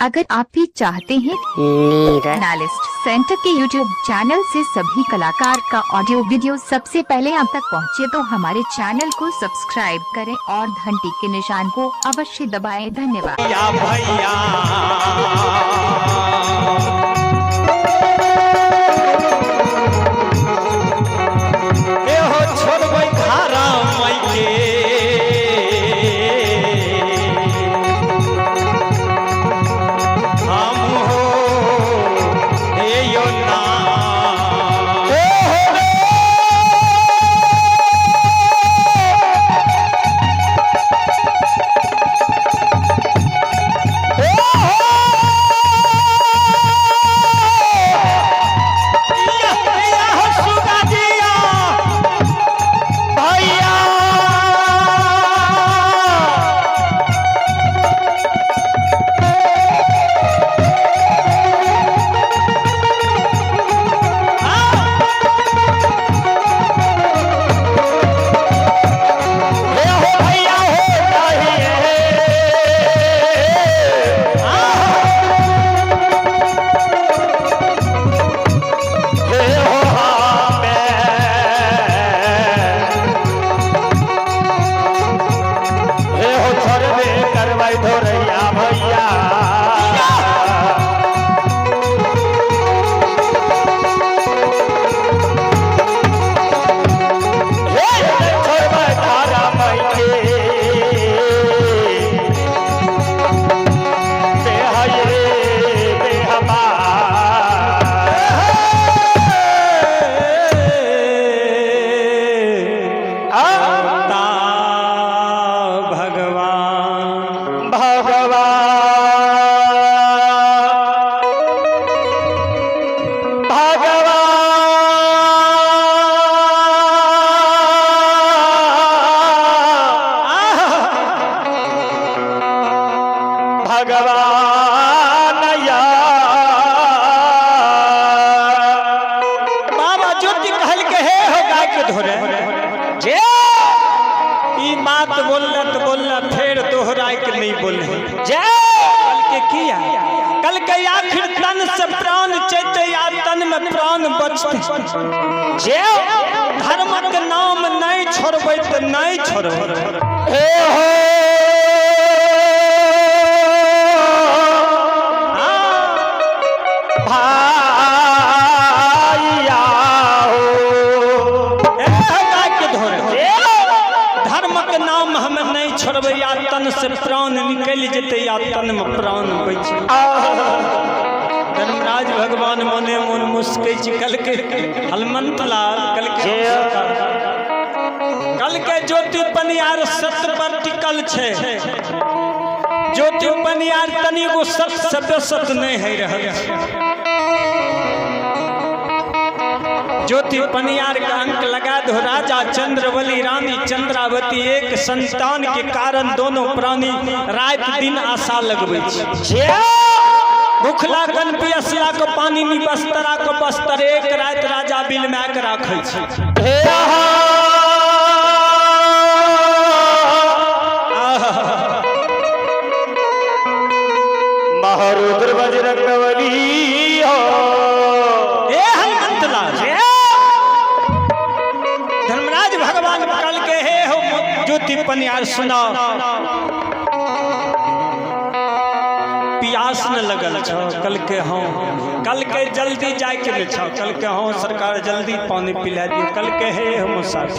अगर आप भी चाहते हैं नीरज एनालिस्ट सेंटर के YouTube channel से सभी कलाकार का ऑडियो वीडियो सबसे पहले आप तक पहुंचे तो हमारे चैनल को सब्सक्राइब करें और घंटी के निशान को अवश्य दबाएं। धन्यवाद। भैया भैया ए हो छोड़बै धारा माई के हम हो ए यो ना ए हो रे। ए हो। या हो सुगा जिया भैया। ए हो भैया हो जाइए। हे हो हमें। हे हो छोड़बे करबै धोरैया भैया। हे छोड़बै तारा माई के। बेहये बेहबा। ता भगवान भगवान भगवान भगवान या बाबा ज्योति कहल के हे हो गाय के धोरे जे ई बात बोलला तो बोलला फेर दोहराए के नहीं बोले जय कल के किया कल के आखिर तन से प्राण चैते या तन में प्राण बचते जे धर्म के नाम नहीं छोड़बै तो नहीं छोड़बै हे हो भाइया हो ए हो गाय के धोरे धर्म के नाम हम नहीं छोड़बै या तन से प्राण निकलि जेतै या तन में प्राण बचि धर्मराज भगवान मने मन मुस्कै छी कल के हनुमंत लाल कल के कल के ज्योति पनियार सत्य पर टिकल छै। ज्योति पनियार तनिगो सत्य से बेसत नहीं है रहल छै। ज्योति पनियार का अंक लगा दो। राजा चंद्रबली रानी चंद्रावती एक संतान के कारण दोनों प्राणी रात दिन आशा लगबै छै। जे भूखला कन पियसला के पानी नी बस्तरा के बस्तर एक रात राजा बिल में के राखै छै। हे महारुद्र बजरंगबली हो ए हनुमंत लाल धर्मराज भगवान कल के हे हो ज्योति पनियार सुनाओ प्यास न लगल छो कल के हाँ कल के जल्दी जाय के ने छो कल के हाँ सरकार जल्दी पानी पिला दियो कल के हे हम साथ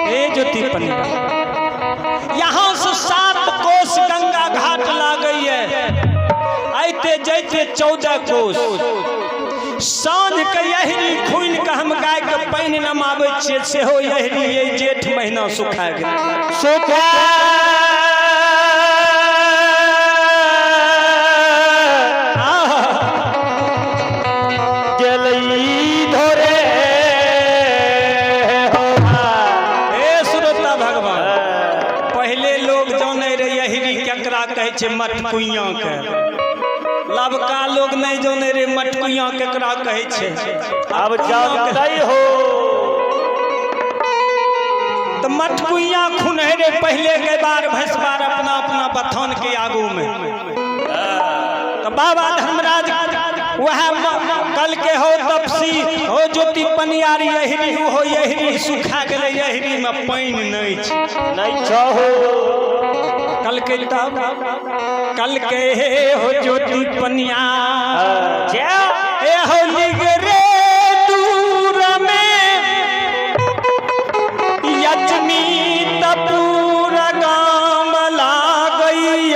हे ज्योति पनियार यहाँ से 7 कोस गंगा घाट लागैये आइते जैते 14 कोस। साँझ के यहरी खुनि के हम गाय के पानि नमाबै छियै सेहो यहरी ये जेठ महीना सुखा गेल। सुखा गेलई धोरे हो हे श्रोता भगवान पहिले लोग जानै रहे यहरी केकरा कहै छै मटकुइया के। लबका लोग नहीं जानै रे मटकुइया केकरा कहै छै। अब जानते हो तो मटकुइया खुनहे रे पहले के बार भैंसबार अपना अपना बथान के आगू में। तो बाबा धर्मराज वह कल के हो तपसी हो ज्योति पनियारी यही हो यही सुखा गेलै, यही में पानि नहीं छै। नहीं छहो। कल के तब कल के हे हो ज्योति पनियार जय। ए हो निगरे दूर में यजनी तपूर गाम लागई।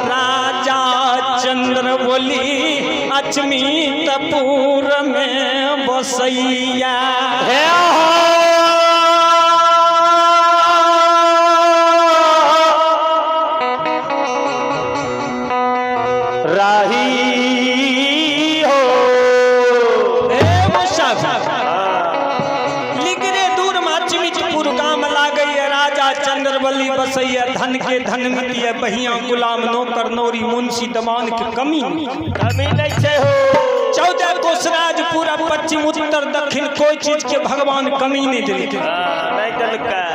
राजा चंद्र बोली अचमी तपूर में बसैया। हे राही हो। ए मुसाफिर लिगरे दूर में अचमितपुर गाम लागैया, राजा चंद्रबली बसैया, धन के धन मिलिए, बहिया गुलाम नौकर नौरी मुंशी दमान के कमी नहीं। कमी नहीं छै हो। 14 कोसराज पूरा पश्चिम उत्तर दक्षिण कोई चीज के भगवान कमी नहीं दिलकै। हाँ, नहीं दिलकै।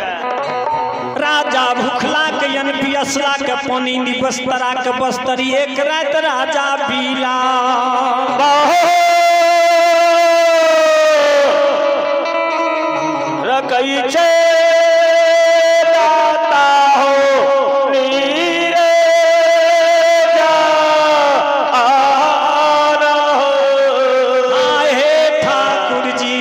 राजा भूखला के अन पियसला के पानी नी बस्तरा के बस्तरी, एक रात राजा पीला रखै छै दाता हो नीरे जा आना हो। आए हे ठाकुर जी,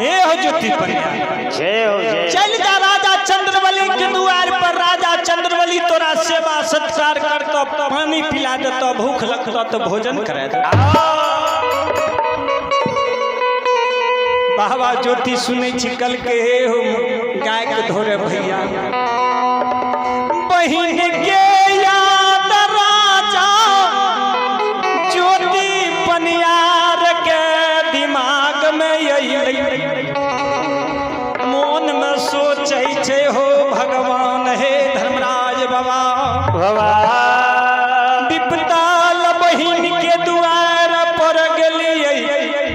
हे हो ज्योति पनिया। जय हो जय। चल जा राजा चंद्रबली के दुआर पर, राजा चंद्रबली तोरा सेवा सत्कार करतो, पानी पिला देतो, भूख लगतो तो भोजन करा देतो। बाबा ज्योति सुनै छी कल के हे हो गाय के धोरे भैया बहिन के याद राजा ज्योति पनियार के दिमाग में अइलै, मोन में सोचै छै हो भगवान हे धर्मराज बाबा बाबा विपताल बहिन के दुआर पर गेलियै,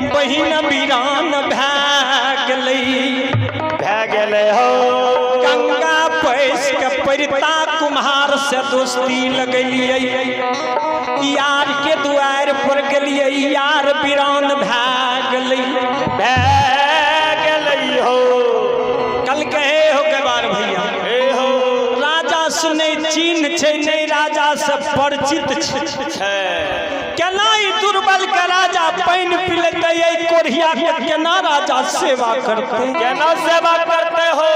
बहिन वीरान भए गेलै। भए गेलै हो। गंगा पैस के परिता कुम्हार से दोस्ती लगेलियै, यार के दुआर पर गेलियै, यार वीरान भए गेलै। भए गेलै हो। कल कहे हो के बार भैया हे हो। राजा सुनै चिन्ह छै नहि, राजा से परिचित छै। छै। केना ई दुर्बल के राजा पानि पिलेतै, एहि कोढ़िया के केना राजा सेवा करतै? केना सेवा करते हो?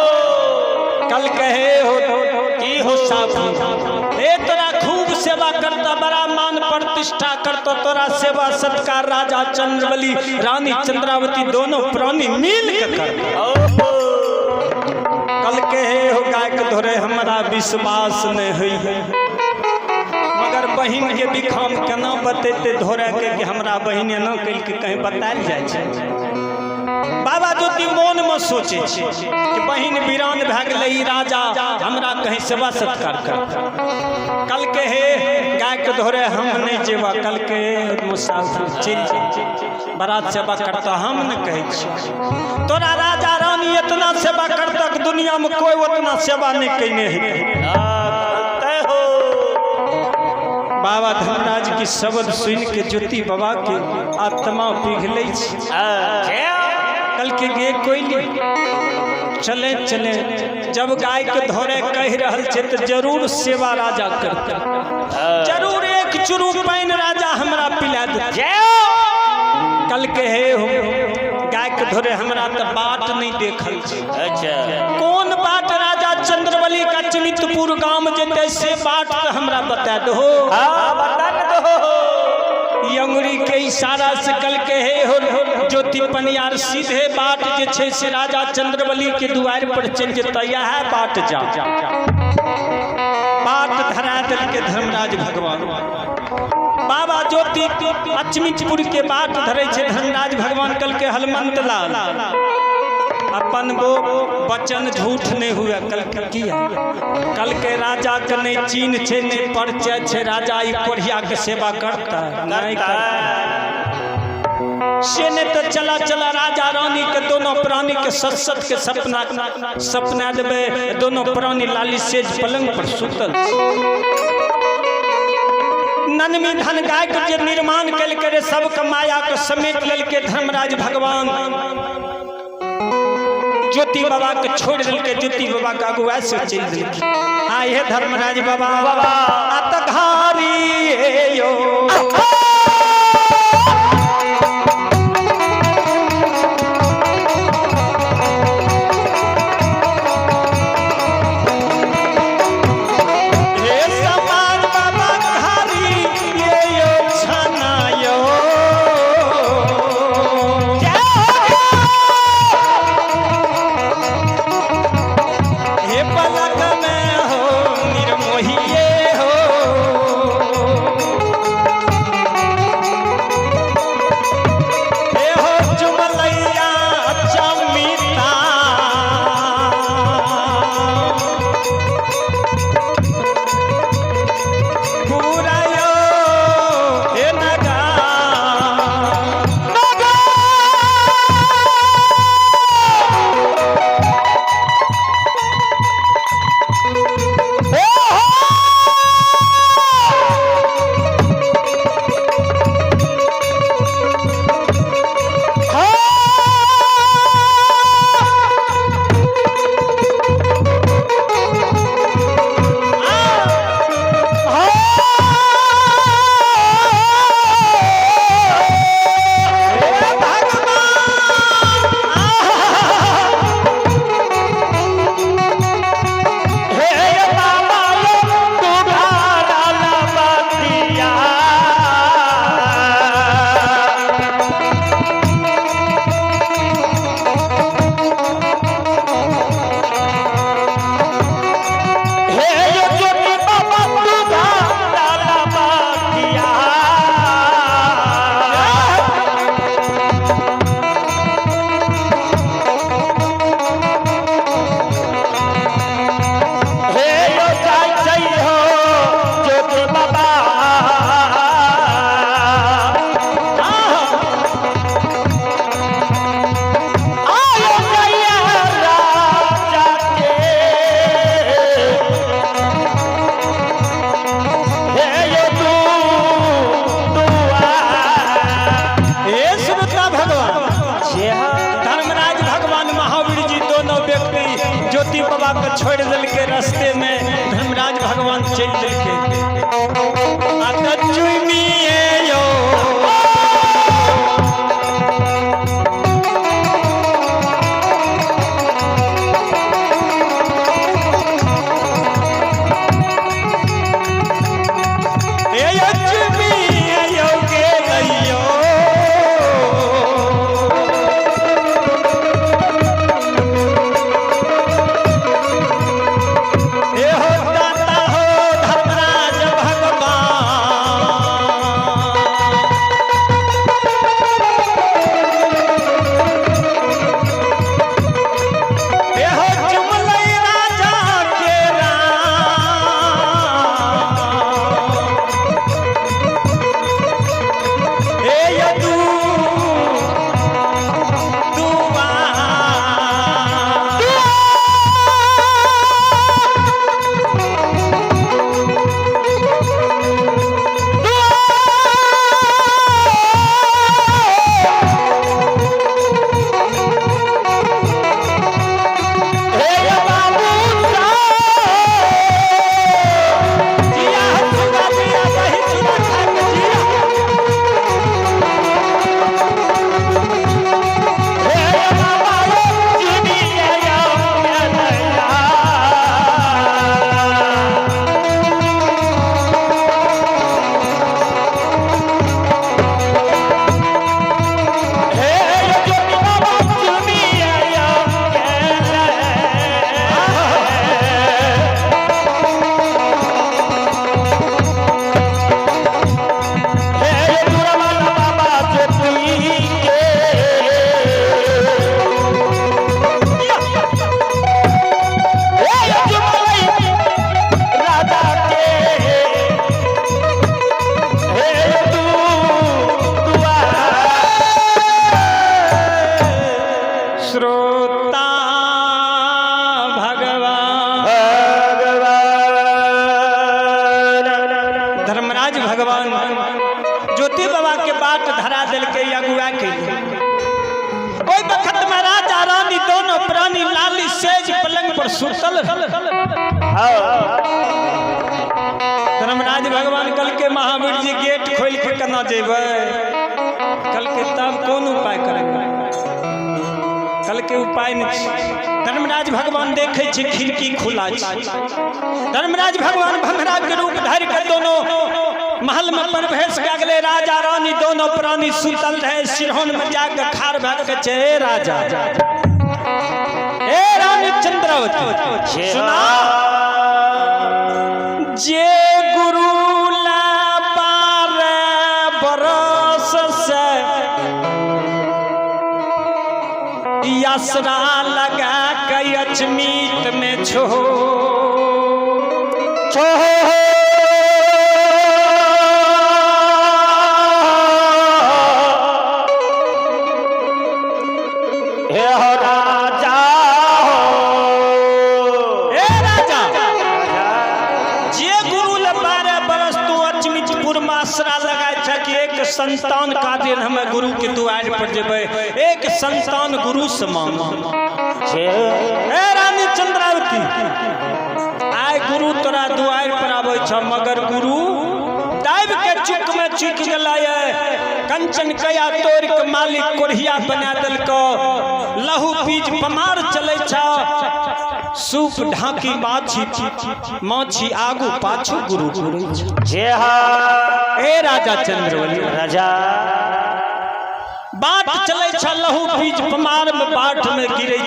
कल कहे हो की हो? साफी ए तोरा खूब सेवा करता, बड़ा मान प्रतिष्ठा करता, तोरा सेवा सत्कार राजा चंद्रबली रानी चंद्रावती दोनों प्राणी मिल के करता। ओहो। कल कहे हो गाय के धोरे हमरा विश्वास नहीं होई, मगर बहिन के बिखाम केना बतेते धोरे के कि हमरा बहिन एना कल के कहीं बतायल जाइ छै। बाबा ज्योति मोन में सोचे छै कि बहिन वीरान भए गेलै, ई राजा हमरा कहीं सेवा सत्कार कर। कल के हे गाय के धोरे हम नहीं जेबा, कल के मुसाफिर चलि जा, बड़ा सेवा करता, हम न कहै छी तोरा राजा रानी इतना सेवा करता कि दुनिया में कोई उतना सेवा नहीं कयने है। करते हो। बाबा धर्मराज की शब्द सुन के ज्योति बाबा के आत्मा पिघलै छै। जय। कल के गे कोई नहीं, चले चले, जब गाय के धोरे कह रहल छै तो जरूर सेवा राजा करते, जरूर एक चुरू पानि राजा हमरा पिला देते। जय। कल के हे हो गाय के धोरे हमरा तो बाट नहीं देखल छै। अच्छा। कोन बाट राजा चंद्रबली का चमितपुर गाम जेतै से बाट तो हमरा बता दहो। हाँ बता न दो। ई अंगुरी के इशारा से कल के हे हो ज्योति पनियार सीधे बाट जे छै से राजा चंद्रबली के दुआर पर चलि जेतै, इएह बाट जा। बाट धरा देलकै धर्मराज भगवान। बाबा ज्योति अचमितपुर के बाट धरै छै धर्मराज भगवान। कल के हलमंत लाल अपन वो वचन झूठ नहीं हुए। कल के किया कल के राजा के नहीं चिन्ह छै नहीं परिचय छै, राजा ई कोढ़िया के सेवा करता नहीं करता। से ने तो चला चला राजा रानी के दोनों प्राणी के सत सत के सपना सपना देबे। दोनों प्राणी लाली सेज पलंग पर सुतल। ननमी धन गाय के जे निर्माण कल रे सबके माया के समेट लेलके धर्मराज भगवान। ज्योति बाबा के छोड़ दिलके, ज्योति बाबा के अगुआ से चल दिलके। हाँ ये धर्मराज बाबा अतघारी यो हे समाज बाबा घारी ये यो छना यो। हे पलक में हो निर्मोहिए हो। हे हो चुमलैया चमिता पूरा यो हे नगा। हे बाबा यो तुम्हारा लबतिया। हे यो ज्योति बाबा तुम्हारा लबतिया। हे यो जाय जय हो ज्योति बाबा। आयो जय राजा के। हे यो तू दुआ। हे सुभद्रा भगवान, धर्मराज भगवान महावीर जी दोनों व्यक्ति ज्योति बाबा के छोड़ दिलके। रास्ते में धर्मराज भगवान चल दिलके। आ त चुमिए यो हे यो चुमिए यो के गइयो। हे हो दाता हो धर्मराज। धर्मराज भगवान ज्योति बाबा के बाट धरा देलकै अगुआ के। ओहि वक्त में राजा रानी दोनों प्राणी लाली सेज पलंग पर सुतल। धर्मराज भगवान कल के महावीर जी गेट खोल के केना जेबै? कल के तब कोन उपाय करेंगे? कल के उपाय नहीं छै। धर्मराज भगवान देखे छै खिड़की खुला छै। धर्मराज भगवान भमरा के रूप धरि के दोनों महल में प्रवेश कए गेलै। राजा रानी दोनों प्राणी सुतल रहे। सिरहन में जाके खाड़ भए के छै, हे राजा, हे रानी चंद्रावती, सुना जे गुरु ला 12 बरस से असरा लगा के अचमीत में छो छो। हे हो राजा हो। हे राजा, जे गुरु ले 12 बरस तू अचमितपुर में आसरा लगाय छ कि एक संतान का दिन हम गुरु के दुआर पर जेबै, एक संतान गुरु से मांग। हे रानी चंद्रावती, आइ गुरु तोरा दुआर पर आबै छ, मगर गुरु दाबि के चुक में चुक गेलै। कंचन कया तोड़ के मालिक कोढ़िया बना देलको। लहू बीज पमार चलै छ, सूप ढाकी माछी माछी आगू पाछू गुरु घुरै छ। जे हा। हे राजा चंद्रवली, राजा, बाट चलै छ, लहू बीज पमार में बाट में गिरै।